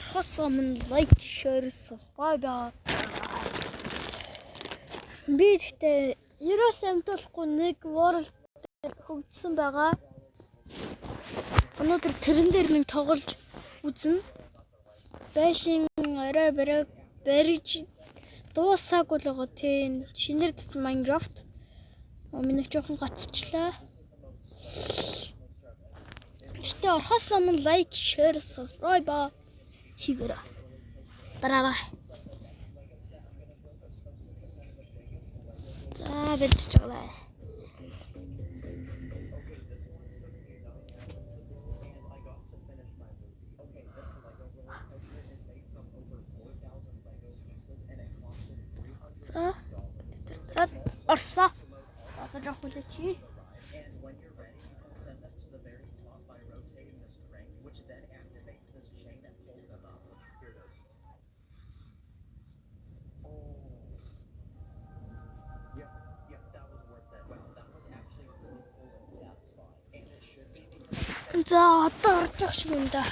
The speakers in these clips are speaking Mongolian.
Орохоос өмнө like, share, subscribe. Би гэхдээ ерөөс амтуулахгүй нэг world хөгжсөн байгаа. Өнөөдөр тэрэн дээр нэг тоглож үзнэ. Байшин арай барай барьж дуусаагүй л байгаа тийм. Шинээр татсан Minecraft. Миний жоохон гацчлаа. Гэхдээ орохоос өмнө like, share, subscribe хийгээрэй. Дараарай. За барьж байгаа. За орсоо. Одоо жоох хүлээч. За одоо орж явах шиг юм да.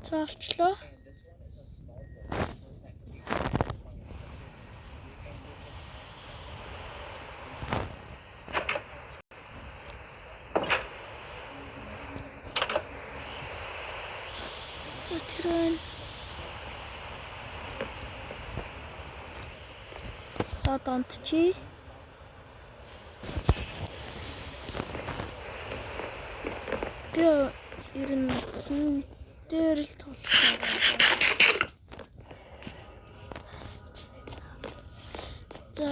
За олчлоо. За тэр байна. За донтчи. Би ер нь зэн дээр л тоглох байгаа. За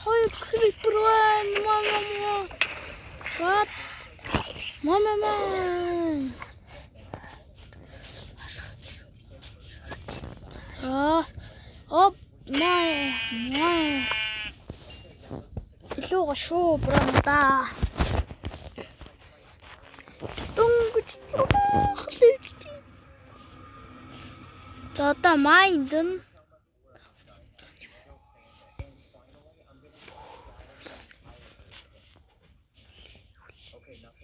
хоёр creeper байна. Мама мама. What? Мама мама. За. Оп, май, май. Илүү шүү, бронда. Дөнгөж цогцолтой. За одоо майнд нь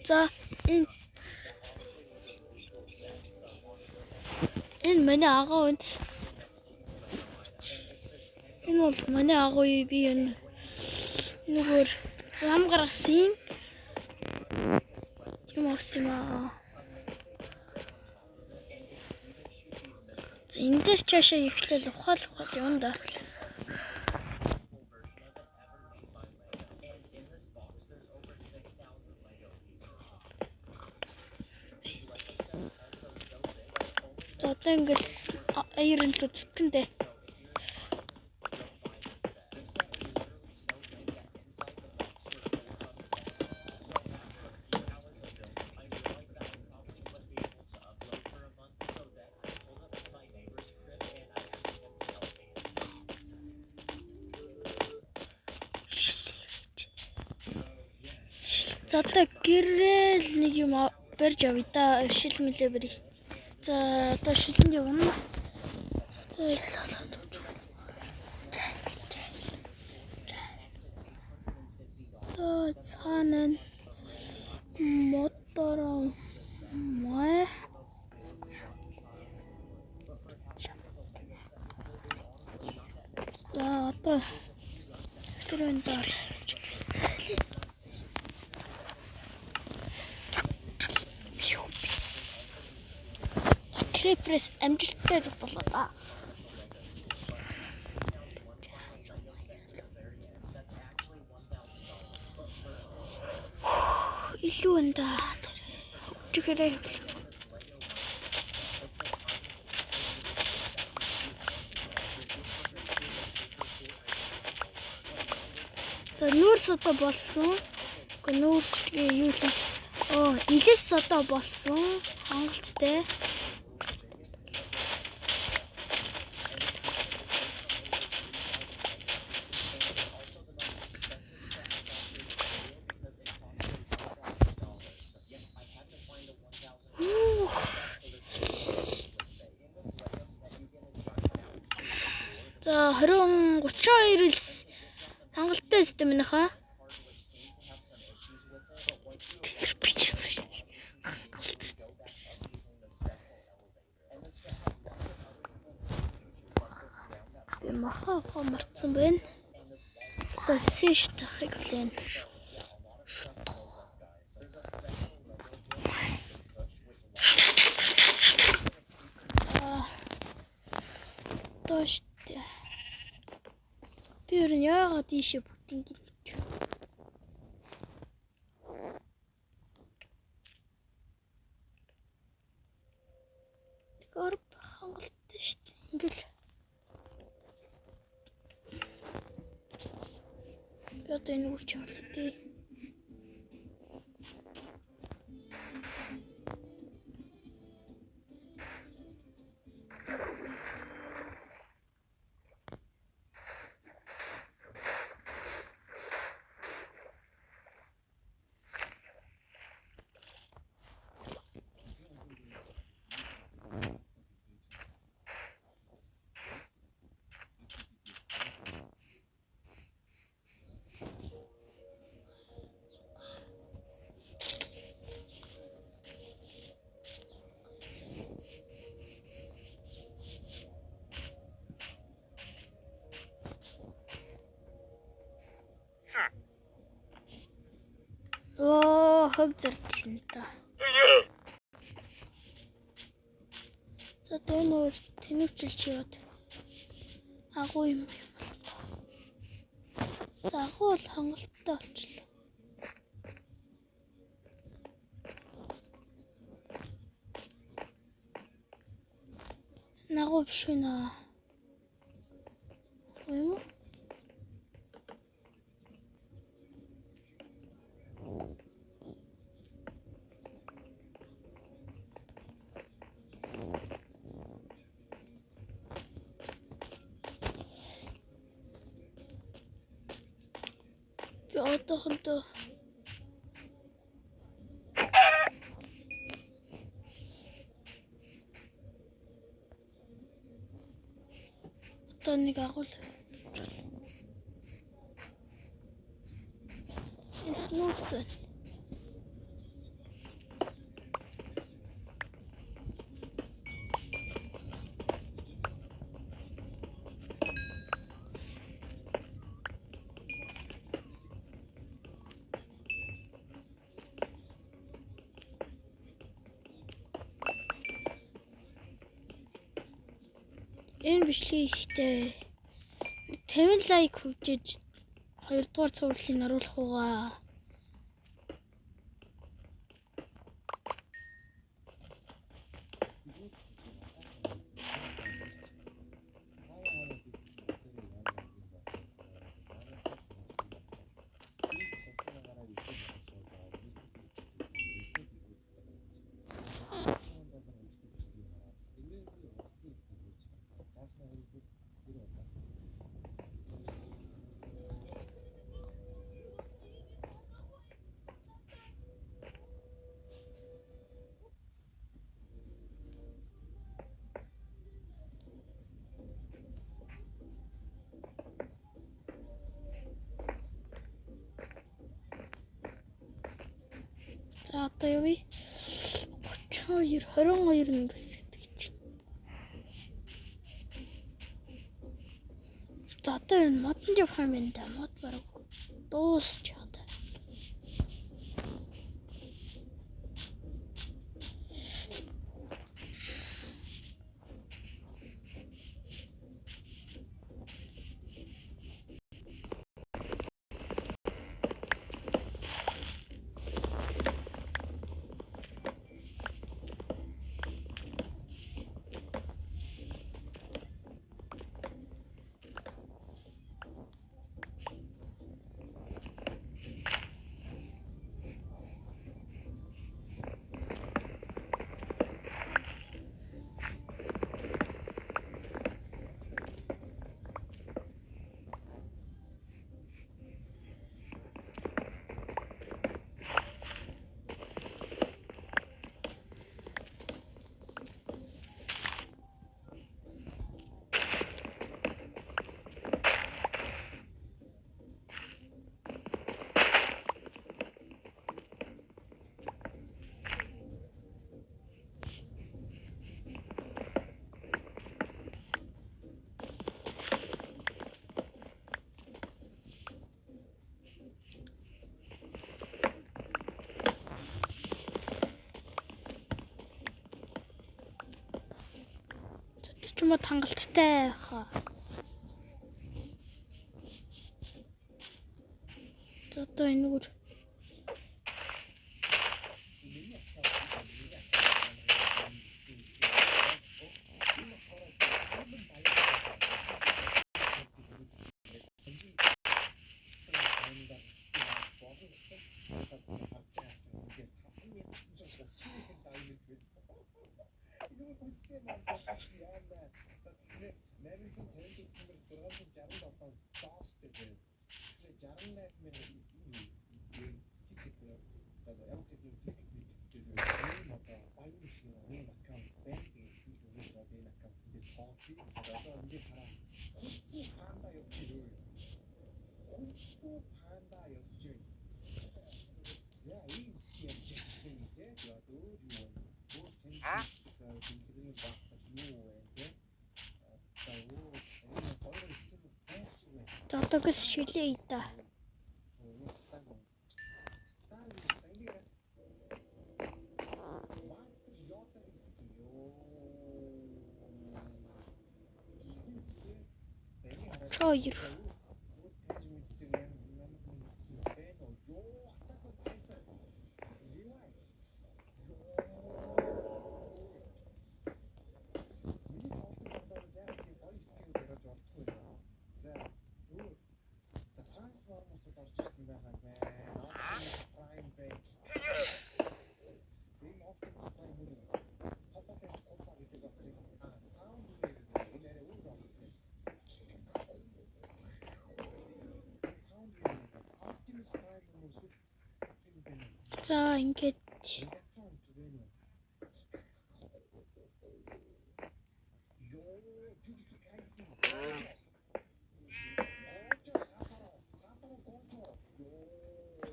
за энэ миний агуу энэ. Энэ бол манай агуу би энэ нөгөөр зам гаргасан юм авсан юм аа. За эндээс чаашаа эхлээл ухаал ухаал явна да. За одоо ингээл аяр нь л зүтгэндээ. За одоо гэрэл нэг юм барьж авъя да. Шил мэлээ барья. За одоо шилэнд явна. За за цаана мотор мой. За одоо тэр энэ доор. Creeper-с амжилттай зогтолоо да. Илүү энэ да. Хөгжихээрээ. За нүүрс одоо болсон. Гэхдээ нүүрс юу л оо илээс одоо болсон. Хангалттай. За 20 32 л хангалттай өстэй минийхаа. Тэр бичсэн. Хангалттай. Би маха мартсан байна. Одоо хэсээ шатахыг хүлээн. Одоо штэ. Би ер нь яагаад ийшээ бүгдийг ингэж. Тэгэхээр хангалттай штэ. Ингээл би одоо энэ үрч явуулаа тий. Оо, хог зарчлаа та. За тэр нөр тэнэгчилж яваад агуу юм болно. За агуу бол хангалттай болчихлоо. Нагуу биш үү наа. Юм уу? Би одоохондоо одоо нэг агуул энд нүүрс байна. Энэ бичлэгийг ихтэй 50 лайк хүрчээж 2 дугаар цувралыг оруулах угаа. За одоо явъя. 32 22 нүрс гэдэг чинь. За одоо энэ модонд явах юм байна да. Мод бараг дуусч байгаа. 40 мод хангалттай хаа. За одоо энэгээр За одоогоос шилээ да. Хоёр. За ингээд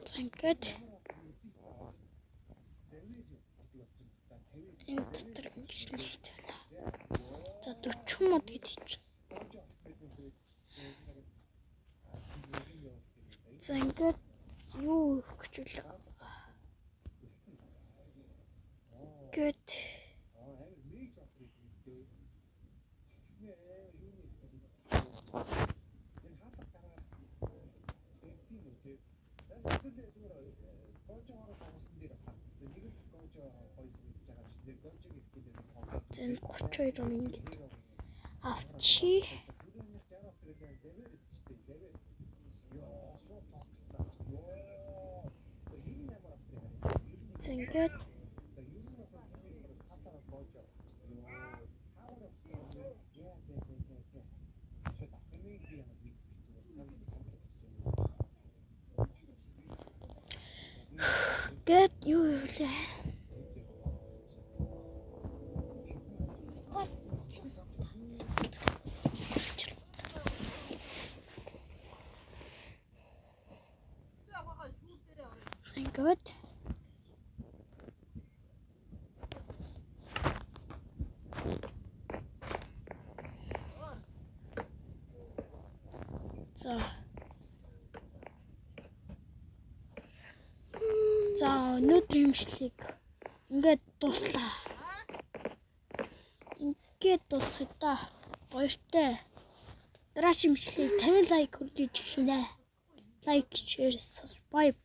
за ингээд энэ дотор ингэж нэгт байна. За 40 мод гэдэг чинь. За ингээд юу их гэж үлээ. Ингээд за 32 он ингээд авчи. За ингээд гээд юу вэ? За ингээд за за өнөөдрийн имжлэг ингээд дуслаа. Ингээд дуусгая та. Баяртай. Дараагийн имжлэгийг 50 лайк хүргэж хийнэ. Лайк, share, subscribe.